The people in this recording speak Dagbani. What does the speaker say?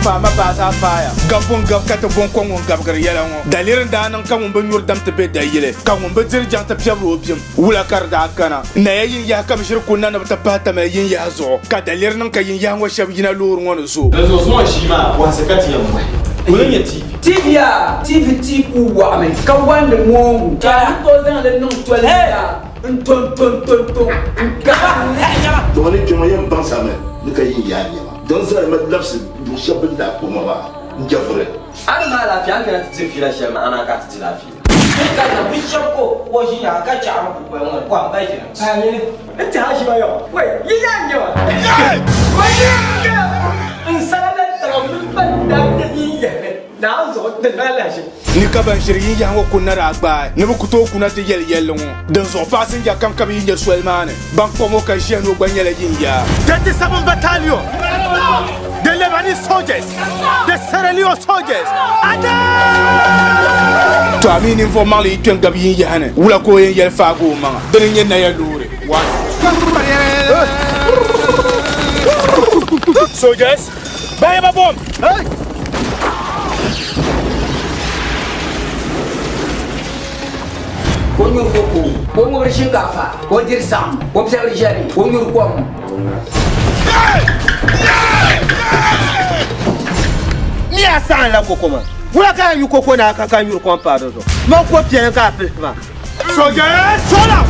faai ma baa zaa faaya. Gabbu n-gabi ka ti bo n-ko ŋun gabigiri yɛla ŋɔ. Daliri n-daa niŋ ka ŋun bi nyuri dam ti be dayili, ka ŋun bi diri jaŋ ti piɛbiri o bim. Wula ka di daa kana? Naya yinyahi ka bɛ ʒiri kunna ni bɛ ti pahi Tamale yinyahi zuɣu, ka daliri niŋ ka yinyahi ŋɔ shɛba yina loori ŋɔ ni zo. Dinzuɣu zuŋɔ ʒii maa bɔhisi ka ti yɛn bɔhi, Ŋuni n-nyɛ TV? TV yaa, TV tii kul wɔɣimi ka wandi moongu, ka a ni tooi zaŋ li niŋ toli yaa n-ton-ton-ton-ton n-gahi li. Dama ni kpɛma yɛn baŋsami ni ka yin yaa nɛma din zali ma labisi luɣ shɛli bɛ ni daa kpuɣi ma maa n-jɛvuri. A ni maai laafee, a ni kana ti diri fiila shɛli maa, amaa ka a ti di laafee. Ka na bi shɛb ka o ʒi nyaŋa ka chaɣiri kukoli ŋɔ ni pɔhim ka ʒini. N tɛha ʒiba yɔ, wei, yi yaa n-nyɛ ma. Wei, yi yaa n sala la tiŋa mini ban daa kpe yi yahi ni Naawuni zuɣu din daa lahi ʒi. Ni ka ban ʒiri yinyahi ŋɔ kunna daa gbaai ni bɛ ku tooi kuna ti yɛli yɛlli ŋɔ. Dinzuɣu paɣasinja kam ka bɛ yi nya soli maa ni, ban kpuɣim o ka ʒiya ni o gba nyɛla yinyaa. 37 Battalion, the Lebanese soldiers, the Sierra Leone soldiers, attack! To a mi ninvuɣ maŋli yi kpe n-gabi yinyahi ni, wula ka o yɛn yɛli faagi o maŋa? Dini n-nyɛ Naya loori. One. Soldiers, bahi ba bomb! Hey! Ka o nyuri koko, ka o ŋubiri shinkaafa, ka o diri saɣim, ka o piɛbiri ʒɛri, ka o nyuri kom. Ni a saɣim la koko maa, wula ka a nyu koko na ka nyuri kom paai di zuɣu? Man ko piɛli ka a pilisi maa. Soldiers, roll out!